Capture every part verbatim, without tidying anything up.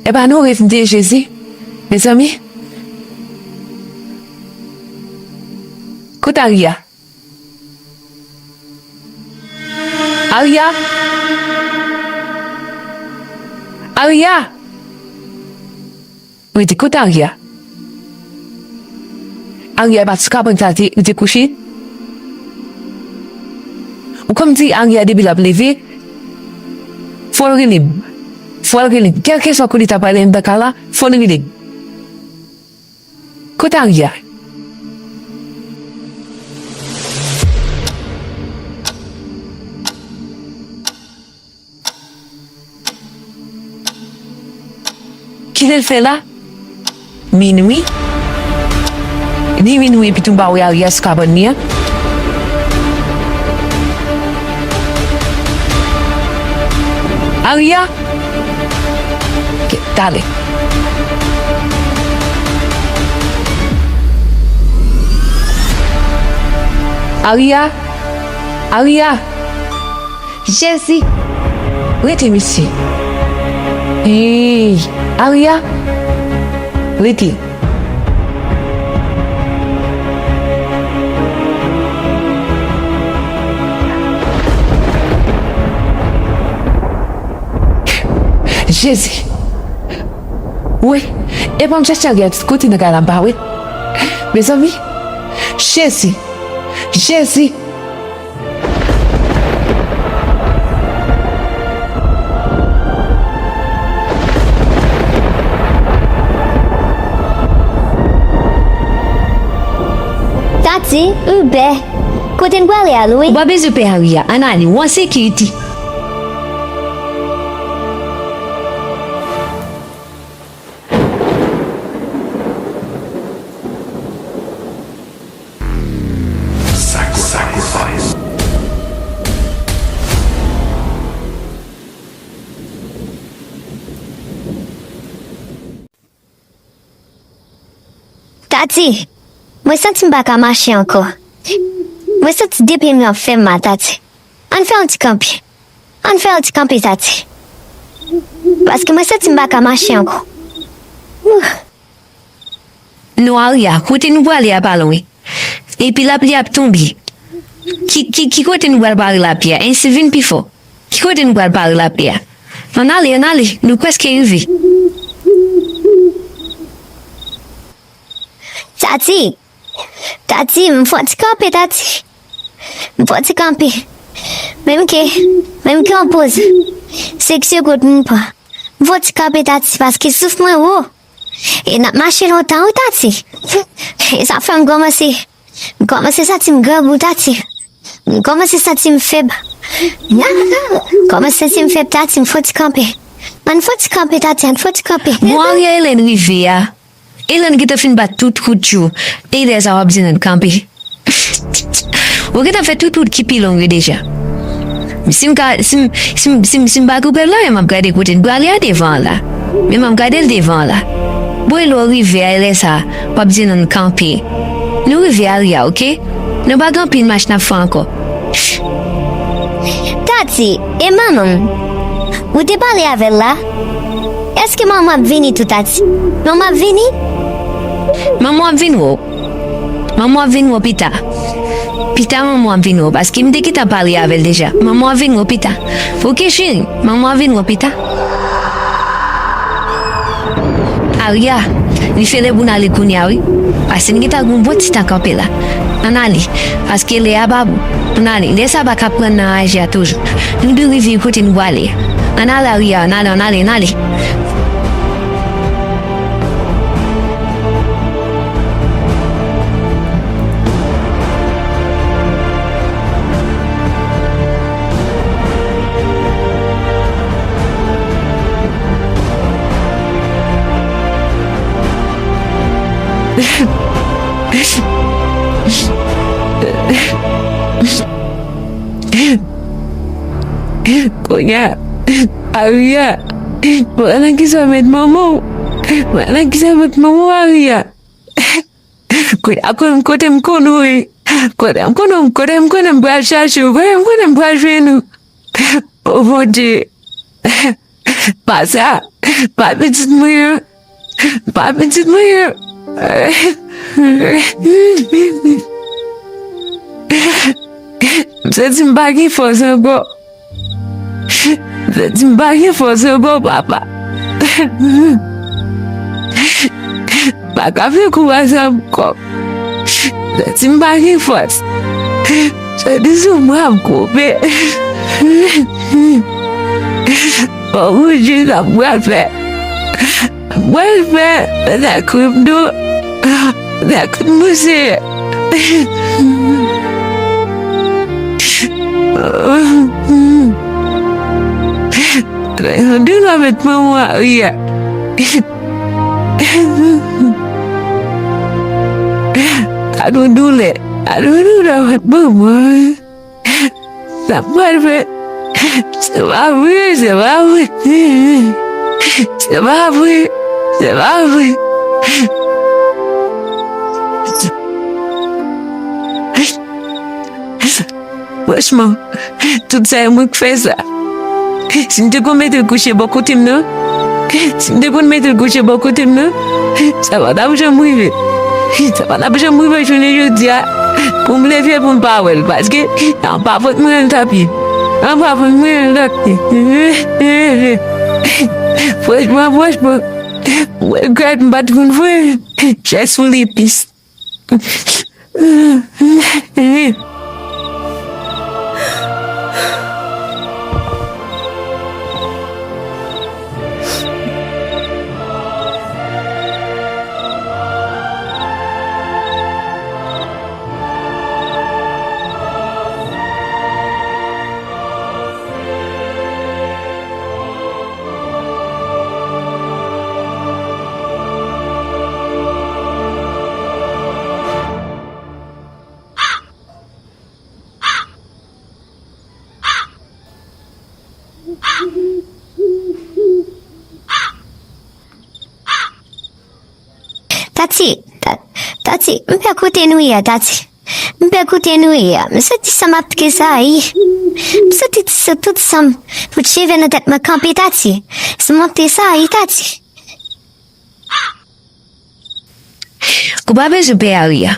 Epa nou revde Jezi. Mezanmi. Kote Aria? Aria! Aria! Mwen di, kote Aria? Aria pa sou kabann sa, li te kouche. Ou konn di Aria depi l ap leve, fò l rele m. Fò l rele m. Kèlkeswa kote l ta prale anndan kay la, fò l rele m. Kote Aria? Kilè l fè la? Minwi? Ni minwi epi tou m pa wè Aria sou kabann li an. Aria? Ok, talè. Aria? Aria? Jezi! Rete, mesye. Hey! Aria! Rete. Jezi! Wi, epa m chèche Aria tout kote nan kay la m pa wè. Mezanmi! Jezi! Jezi! Tati, Hubert, kote n prale a, Louis? Ou pa bezwen pè Aria, ann ale, ou an sekirite. Sacrifice. Tati, mwen santi m pa ka mache ankò. Mwen santi de pye m yo ap fè m mal, Tati. Ann fè yon ti kanpe. Ann fè yon ti kanpe, Tati. Paske mwen santi m pa ka mache ankò. Ouh. Non, Aria, kote nou prale a pa lwen. Epi lapli ap tonbe. Ki, ki, ki kote nou pral pare lapli a? Ensi vin pi fò. Ki kote nou pral pare lapli a? Ann ale, ann ale, nou prèske rive. Tati! Tati, m fò ti kanpe, Tati. M fò ti kanpe. Menm ke, menm ke yon poz. Se ki se kote m pran. M fò ti kanpe, Tati, paske souf mwen wo. E n ap mache lontan, wi, Tati. E sa fè m kòmanse, m kòmanse santi m grangou, Tati. M kòmanse santi m fèb. M kòmanse santi m fèb, Tati, m fò ti kanpe. Ann fò ti kanpe, Tati, ann fò ti kanpe. Bon, Aria, Hélène rive a. Hélène gentan fin bat tout wout yo. E lè sa w ap di n ann kanpe. Ou gentan fè tout wout ki pi long yo deja. Si m ka, si m, si m, si m, si m pa koupe l la, men m ap gade kote n prale a devan an la. Men m ap gade l devan an la. Bon, e lè w rive a, e lè sa, w ap di n ann kanpe. Nou rive Aria, oke? Nou pa gen anpil mach n ap fè ankò. Tati, e manman m? Ou te pale avè l la? Èske manman ap vini tou, Tati? Manman ap vini? Manman w ap vin wè w. Manman w ap vin wè w pita. Pita manman w ap vin wè w, paske m te gentan pale avè l deja. Manman w ap vin wè w pita. Oke, cheri, manman w ap vin wè w pita. Aria, li fè lè pou n ale kounye a, wi. Paske n gentan gen yon bon ti tan kanpe la. Ann ale, paske lè a pa bon. Ann ale, lè sa pa ka pran nan raje a toujou. Nou dwe rive kote nou prale. Ann ale, Aria, ann ale, ann ale, ann ale. Kounye a, Aria, mwen nan kisa w met manman w? Mwen nan kisa w met manman w, Aria? Kote, kote, kote m konn ou ye? Kote m konn ou, kote m konnen m pral chache w? Kote m konnen m pral jwenn ou? O Bondye. Pa sa, pa pitit mwen an, pa pitit mwen an. M santi m pa gen fòs ankò. M santi m pa gen fòs ankò, papa. M pa ka fè kou a sa ankò. M santi m pa gen fòs. M santi sou mwen ap koupe. O Bondye, sa m pral fè. Mwen fè, sa kriv nou, sa kriv nou, Senyè. Yon doulè met manman Arya. Gad yon doulè, gad yon doulè met manman. Sa m pral fè? Se pa vre, se pa vre. Se pa vre, se pa vre. Franchman, tout sa e mwen k fè sa. Si m te konn mete l kouche bò kote m nan, si m te konn mete l kouche bò kote m nan, sa pa t ap janm rive. Sa pa t ap janm rive jounen jodi a pou m leve pou m pa wè l, paske anba vant mwen l t ap ye. Anba vant mwen l t ap ye. Franchman, franchman, mwen regrèt m pa t vin voye chè sou li plis. Tati, Ta-, Tati, m pè kote nou ye a, Tati. M pè kote nou ye a. M santi san m ap tresayi. M santi ti san, tout san m, tout cheve nan tèt mwen kanpe, Tati. San m ap tresayi, Tati. Ou pa bezwen pè, Arya.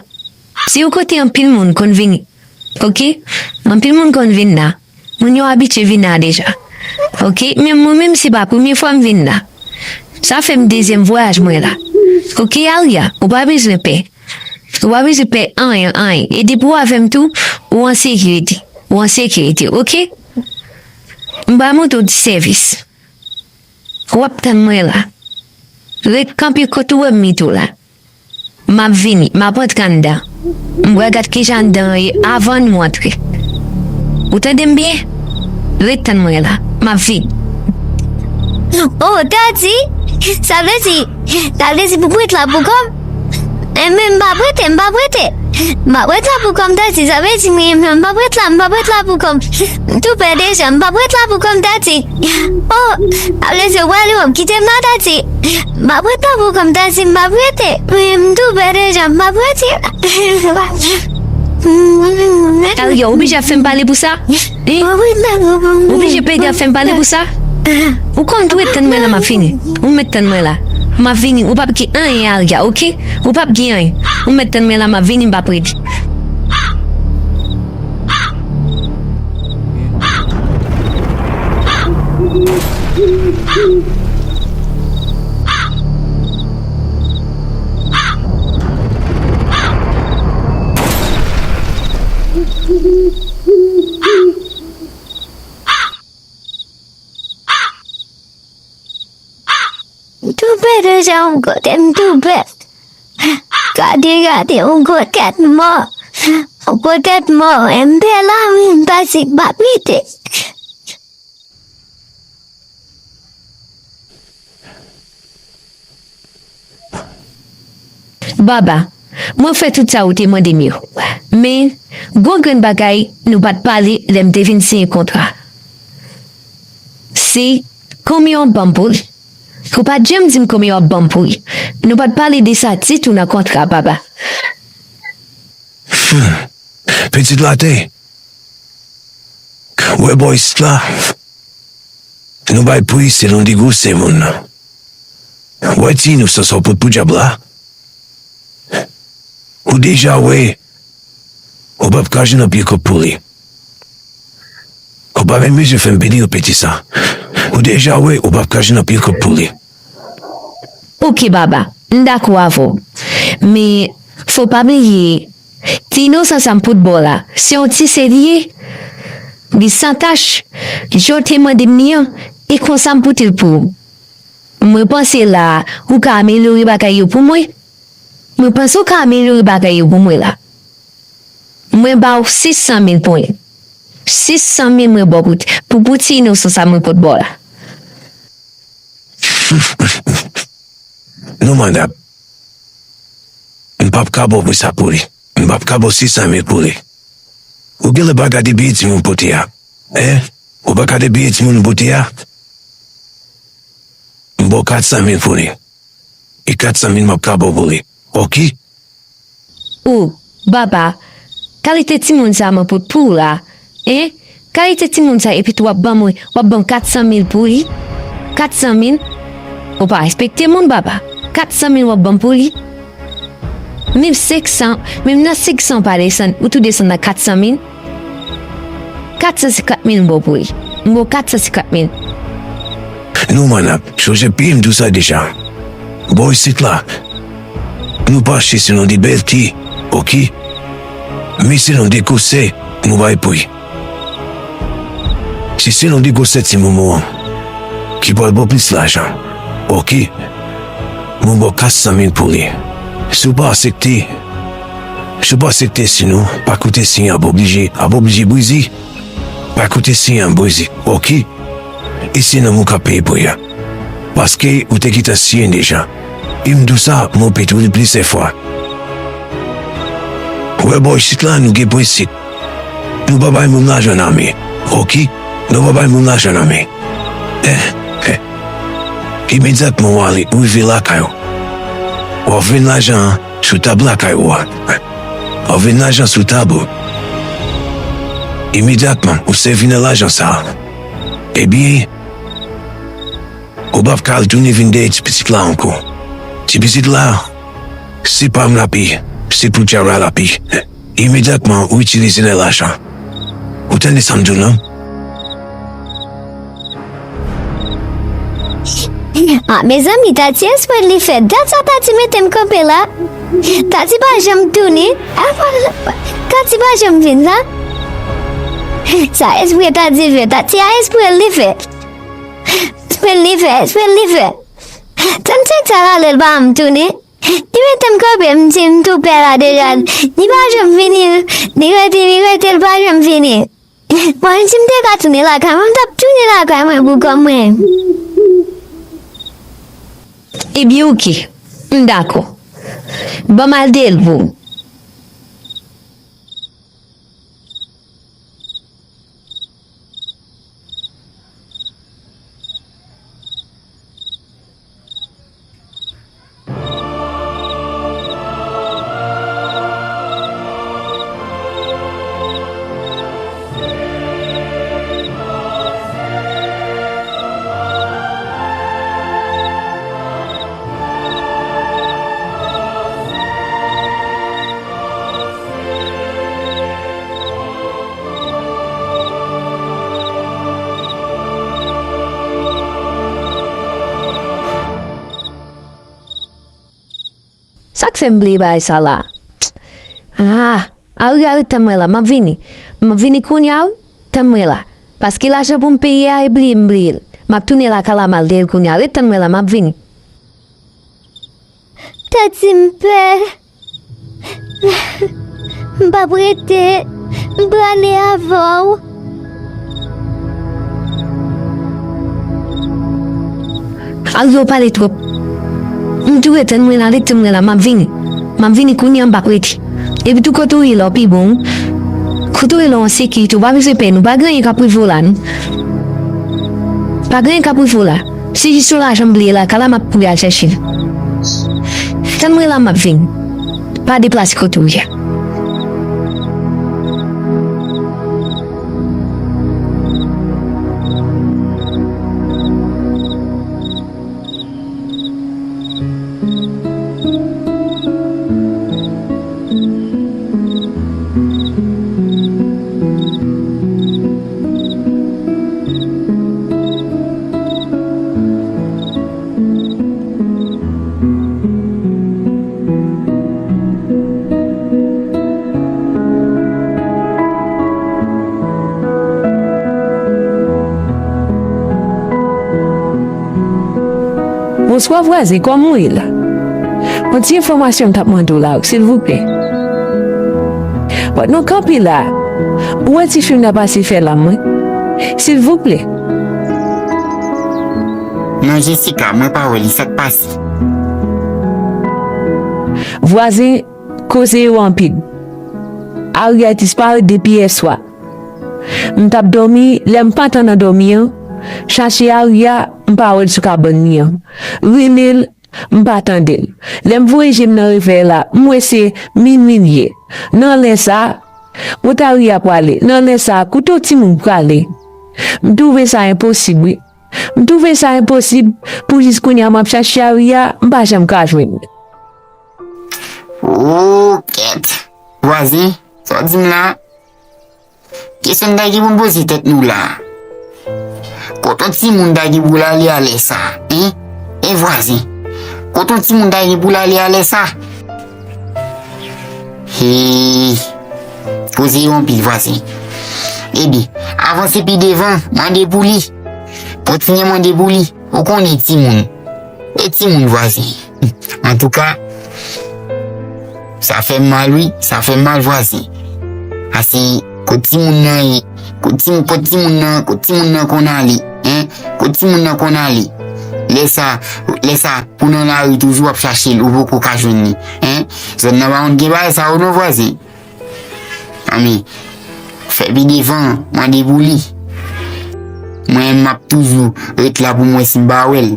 Se yon kote anpil moun konn vini. Oke? Anpil moun konn vin la. Moun yo abitye vin la deja. Oke? Men mwen menm, se pa premye fwa m vin la. Sa fè m dezyèm vwayaj mwen la. Oke, Arya, ou pa bezwen pè. Ou pa bezwen pè anyen, anyen. E depi w avè m tou, ou an sekirite. Ou an sekirite, oke? M pral montre w ti sèvis. W ap tann mwen la. Ret kanpe kote w wè m mete w la. M ap vini, m ap antre anndan. M pral gad kijan anndan an ye avan nou antre. Ou tande m byen? Ret tann mwen la, m ap vini. Oh, Daddy! Sa vle di, sa vle di pou m ret la pou kò m? Enben, m p ap rete, m p ap rete. M p ap ret la pou kò m, Daddy. Sa vle di, mwen, m p ap ret la, m p ap ret la pou kò m. M tou pè deja, m p ap ret la pou kò m, Daddy. Oh, sa vle di, w prale, w ap kite m la, Daddy. M p ap ret la pou kò m, Daddy, m p ap rete. Mwen, m tou pè deja, m p ap rete. Arya, ou oblije ap fè m pale pou sa? Hein? Ou oblije pede ap fè m pale pou sa? Ou konn tou ret tann mwen la, m ap vini. Ou mèt tann mwen la. M ap vini. Ou p ap gen anyen, Arya, oke? Ou p ap gen anyen. Ou mèt tann mwen la, m ap vini, m p ap rete. M tou pè deja, yon kote m tou pè. Gade, gade, yon gwo tèt mò. Yon gwo tèt mò, M P la, wi, m pati, m p ap rete. Baba, mwen fè tout sa ou te mande m yo. Men, gon grenn bagay nou pa t pale lè m te vin siyen kontra. Se konbyen w ap ban m pou li. Ou pa t janm di m konbyen w ap ban m pou li. Nou pa t pale de sa ditou nan kontra, papa. Pitit latè. Wè bò isit la. Nou bay pri selon degre sen moun nan. Ou wè ti inosans sa w pot pou dyab la? Ou deja wè ou p ap ka jwenn anpil kòb pou li. Ou pa menm bezwen fè m pede repete sa. Ou deja wè ou p ap ka jwenn anpil kòb pou li. Oke, Baba, m dakò avè w. Men, fò w pa bliye, ti inosans sa m pot ba w la, se yon ti sè li ye. Li san tach. Jan w te mande m li an, e konsa m pote l pou ou. Mwen panse la, ou ka amelyore bagay yo pou mwen. Mwen panse ou ka amelyore bagay yo pou mwen la. Mwen ba w sis san mil pou li. Sis san mil mwen ba w pou, pou, pou ti inosans sa mwen pot ba w la. Non, madanm. M p ap ka ba w pou sa pou li. M p ap ka ba w sis san mil pou li. Ou genlè pa gade biyè timoun pote a. Hein? Ou pa gade biyè timoun pote a? M ba w kat san mil pou li. E kat san mil m ap ka ba w pou li. Oke? O, Baba, kalite timoun sa mwen pot pou w la, en? Kalite timoun sa epi tou w ap ban mwen, w ap ban m kat san mil pou li? Kat san mil? Ou pa respekte moun, Baba. Kat san mil w ap ban m pou li? Menm senk san, menm nan senk san w pa desann, ou tou desann nan kat san mil? Kat san senkant mil m ba w pou li. M ba w kat san senkant mil. Non, madanm, sonje byen m di w sa deja. Bò isit la, nou pa achte selon de bèlte, oke? Men selon de gwosè nou bay pri. Se selon de gwosè ti momo an ki pral ba w plis lajan, oke? Mwen ba w kat san mil pou li. Si w pa aksepte, si w pa aksepte sen nou, pa koute sen an ap oblije, ap oblije brize. Pa koute sen an brize, oke? E se nanm ou k ap peye pri a. Paske ou te gentan siyen deja. E m di w sa, mwen pete w li plizyè fwa. Ou wè bò isit la, nou gen prensip. Nou pa bay moun lajan nan men, oke? Nou pa bay moun lajan nan men. Eh, eh. Imedyatman w ale, ou rive lakay ou. W ap jwenn lajan an sou tab lakay ou a. W ap jwenn lajan sou tab ou. Imedyatman, ou sèvi nan lajan sa a. Ebyen, ou p ap ka al tounen vin dèyè ti pitit la ankò. Ti pitit la, se pa m l ap ye, se pou dyab la l ap ye. Imedyatman, ou itilize nèg lajan. Ou tande sa m di w lan? Ah, mezanmi, Tati espre li fè. Dat sa Tati mete m kanpe la. Tati pa janm tounen. Tati pa janm vin la. Sa espre Tati fè. Tati a espre li fè. Espre li fè, espre li fè. Tann se sa la lè l pa janm tounen. Li mete m kanpe, m di m tou pè la deja. Li pa janm vini. Li rete, li rete, li pa janm vini. Bon, si m te ka tounen lakay mwen, m t ap tounen lakay mwen pou kò mwen. Ebyen, oke. M dakò. Ban m al dèyè l pou ou. Sa k fè m bliye bagay sa la? Ah, Ari, Ari, tann mwen la, m ap vini. M ap vini kounye a, wi. Tann mwen la. Paske lajan pou m peye a, e bliye m bliye l. M ap tounen lakay la, m al dèyè l kounye a. Ret tann mwen la, m ap vini. Tati, m pè. M p ap rete. M prale avè w. Ari, ou pale twòp. M di w ret tann mwen la, ret tann mwen la, m ap vini. M ap vini kounye a, m p ap rete. Epi tou kote w ye la, w pi bon, wi. Kote w ye la, w an sekirite, w pa bezwen pè, non, pa gen anyen k ap rive w la, non. Pa gen anyen k ap rive w la. Se jis yon lajan m bliye lakay la, m ap kouri al chèche l. Tann mwen la, m ap vini. Pa deplase kote w ye a. Bonswa vwazen, kòman w ye la? Yon ti enfòmasyon m t ap mande w la, silvouplè. Pandan w kanpe la, ou wè ti fim n ap pase fè la, mwen? Silvouplè. Non, Jessica, mwen pa wè li, sa k pase? Vwazen, koze yo anpil. Aria disparèt depi yèswa. M t ap dòmi, lè m pa t anndan dòmi an, chache Aria, m pa wè l sou kabann li an. Rele l, m pa tande l. Lè m voye je m nan revèy la, m wè se minui l ye. Nan lè sa a, kote Aria prale? Nan lè sa a, kote yon timoun prale? M twouve sa enposib, wi. M twouve sa enposib pou jis kounye a m ap chache Aria, m pa janm ka jwenn li. O kèt! Vwazen, sa w di m la? Kesyon n ta gen pou n poze tèt nou la. Kote yon timoun ta gen pou l ale alè sa, en? En vwazen? Kote yon timoun ta gen pou l ale alè sa? He, koze yo anpil vwazen. Ebyen, avanse pi devan, mande pou li. Kontinye mande pou li. Ou konnen timoun. E timoun vwazen. Antouka, sa fè m mal wi, sa fè m mal vwazen. Ase, kot timoun nan ye? Kot timoun, kot timoun nan, kot timoun nan konn ale? En? Kot timoun nan konn ale? Lè sa, lè sa, pou nan lari toujou w ap chache l, ou poko ka jwenn li. En? Zòn nan pa konn gen bagay sa yo non vwazen. Anben, fè pi devan, mande pou li. Mwen, m ap toujou ret la pou m wè si m pa wè l.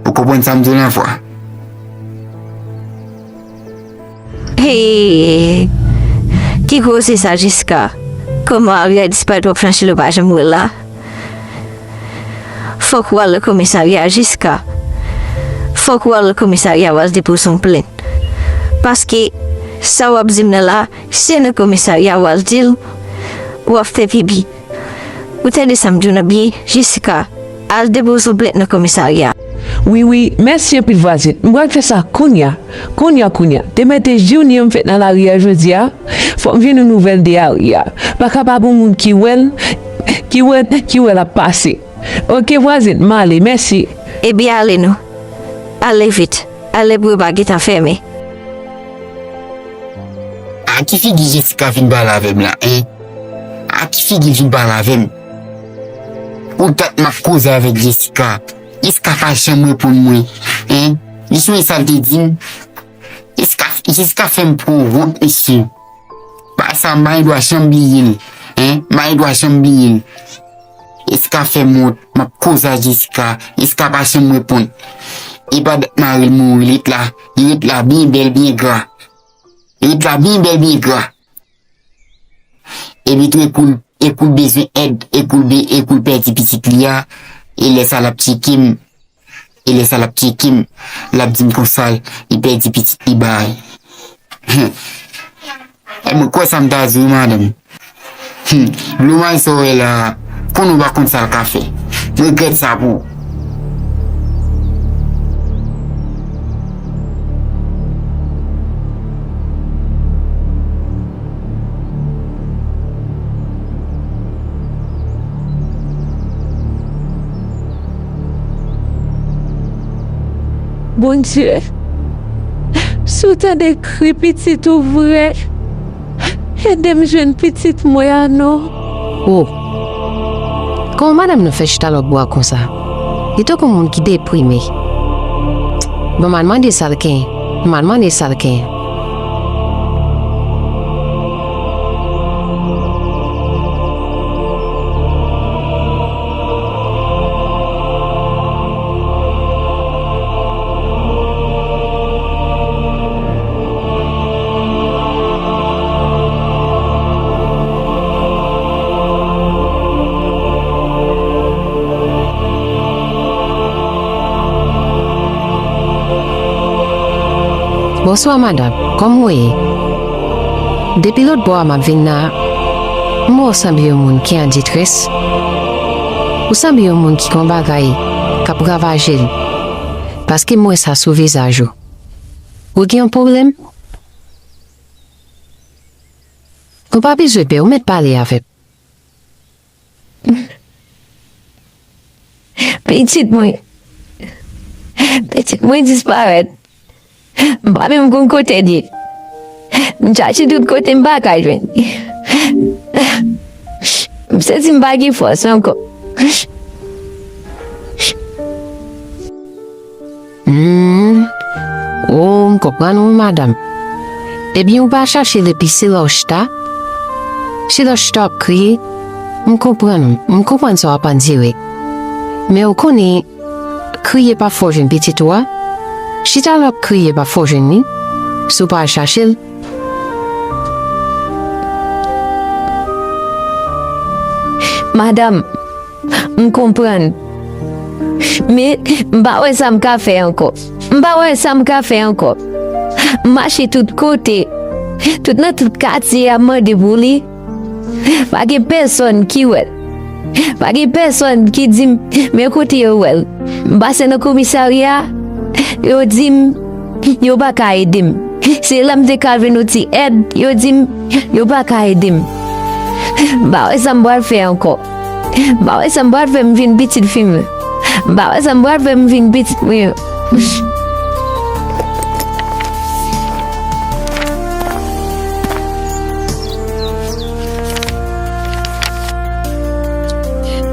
Ou konprann sa m di w la vwa? Hey, ki koze sa Jiska? Kòman Aria disparèt w ap chache l ou pa janm wè l la? Fòk w al nan komisarya Jiska. Fòk w al nan komisarya w al depoze yon plent. Paske sa w ap di m nan la, se nan komisarya w al di l, w ap fè pipi. Ou tande sa m di w nan byen, Jessica, al depoze yon plent nan komisarya. Wi, wi, mèsi anpil vwazen. M pral fè sa kounye a. Kounye a, kounye a. Demen te jounen an m fèt nan lari a jodi a. Fòk m jwenn yon nouvèl de Aria. Pa kapab yon moun ki wè l, ki wè, ki wè l ap pase. Oke, vwazen, m ale, mèsi. Ebyen, ale non. Ale vit. Ale pou yo pa gentan fèmen. A ki figi Jessica vin pale avè m la, en? A ki figi l vin pale avè m? Ou dat m ap koze avèk Jessica. Jessica pa janm reponn mwen, en? Li sonje sa l te di m? Jessica, Jessica fè m pran wont, mesye. Bagay sa, m pa gen dwa janm bliye l, en? M pa gen dwa janm bliye l. Jessica fè m wont, m ap koze ak Jessica. Jessica pa janm reponn. E pa dat mari l mouri, li ret la. Li ret la byen bèl, byen gra. Li ret la byen bèl, byen gra. Epi tou, e kou l, e kou l bezwen èd, e kou l be-, e kou l pèdi pitit li a, e lè sa l ap tcheke m, e lè sa l ap tcheke m, l ap di m konsa, li pèdi pitit li bay. E mwen kwè sa m ta di w, madanm. Hmm, Blue Mike sa w wè la, konnen w pa konn sa l ka fè. M regrèt sa pou ou. Bondye, si w tande kri pitit ou vre, ede m jwenn pitit mwen an non. O! Kòman madanm nan fè chita lòtbò a konsa? Li tankou moun ki deprime. Bon, m al mande sa l genyen. M al mande sa l genyen. Bonswa, madanm. Kòman w ye? Depi lòtbò a m ap vin la, m wè w sanble yon moun ki an detrès. Ou sanble yon moun ki gen yon bagay k ap ravaje l, paske m wè sa sou vizaj ou. Ou gen yon pwoblèm? Ou pa bezwen pè, ou mèt pale avè m. Pitit mwen, Pitit mwen disparèt. M pa menm konn kote l ye. M chache tout kote, m pa ka jwenn li. M santi m pa gen fòs ankò. Hmm. Oh, m konprann ou, madanm. Ebyen, ou pa chache l epi se la w chita. Se la w chita w ap kriye. M konprann ou. M konprann sa w ap andire. Men ou konnen, kriye p ap fè w jwenn pitit ou a. Chita la w ap kriye p ap fè w jwenn li. Si w pa al chache l. Madanm, m konprann. Men, m pa wè sa m ka fè ankò. M pa wè sa m ka fè ankò. M mache tout kote. Tout nan tout katye a mande pou li. Pa gen pèsonn ki wè l. Pa gen pèsonn ki di m, men kote yo wè l. M pase nan komisarya, yo di m, yo pa ka ede m. Se la m te ka jwenn yon ti èd, yo di m, yo pa ka ede m. M pa wè sa m pral fè ankò. M pa wè sa m pral fè m vin pitit fi m. M pa wè sa m pral fè m vin pitit mwen.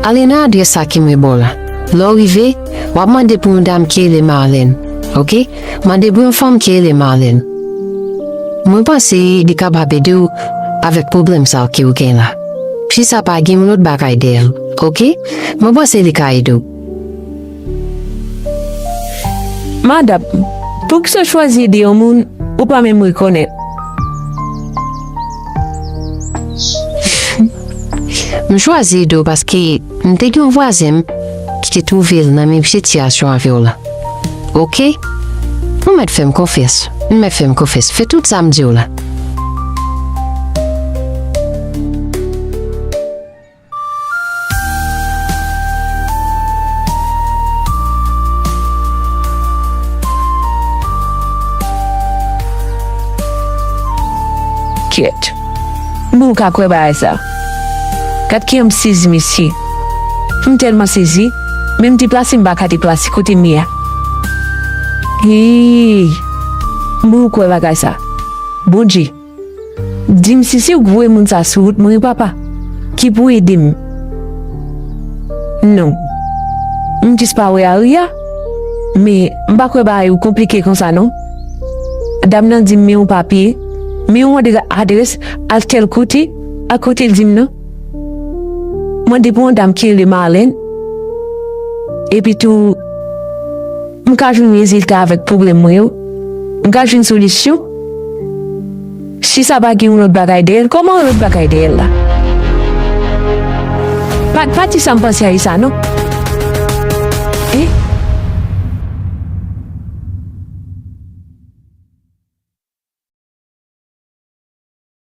Ale nan adrès sa ke mwen ba w la. Lè w rive, w ap mande pou yon dam ki rele Marlène, oke? Mande pou yon fanm ki rele Marlène. Mwen panse li kapab ede w avèk pwoblèm sa ke w gen la. Si sa pa gen yon lòt bagay dèyè l, oke? Mwen panse li ka ede w. Madanm, poukisa w chwazi ede yon moun ou pa menm rekonèt? M chwazi ede w paske m te gen yon vwazen m ki te twouve l nan menm sitiyasyon avè w la. Oke? Ou mèt fè m konfyans. Ou mèt fè m konfyans. Fè tout sa m di w la. Kyèt. M poko ka kwè bagay sa. Gad kijan m sezi, mesye. M tèlman sezi, menm deplase m pa ka deplase kote m ye a. Hey! M poko kwè bagay sa. Bondye. Di m si se ou k voye moun sa sou wout mwen wi, papa, ki pou ede m. Non. M jis pa wè Aria, men m pa kwè bagay yo konplike konsa non. Dam nan di m men yon papye, men yon adre-, adrès, al tèl kote, al kote l di m nan. Mande pou yon dam ki rele Marlène. Epi tou, m ka jwenn rezilta avèk pwoblèm mwen yo. M ka jwenn solisyon. Si sa pa gen yon lòt bagay dèyè l, kòman yon lòt bagay dèyè l la? Pa, pa di sa m panse a sa non. Hein?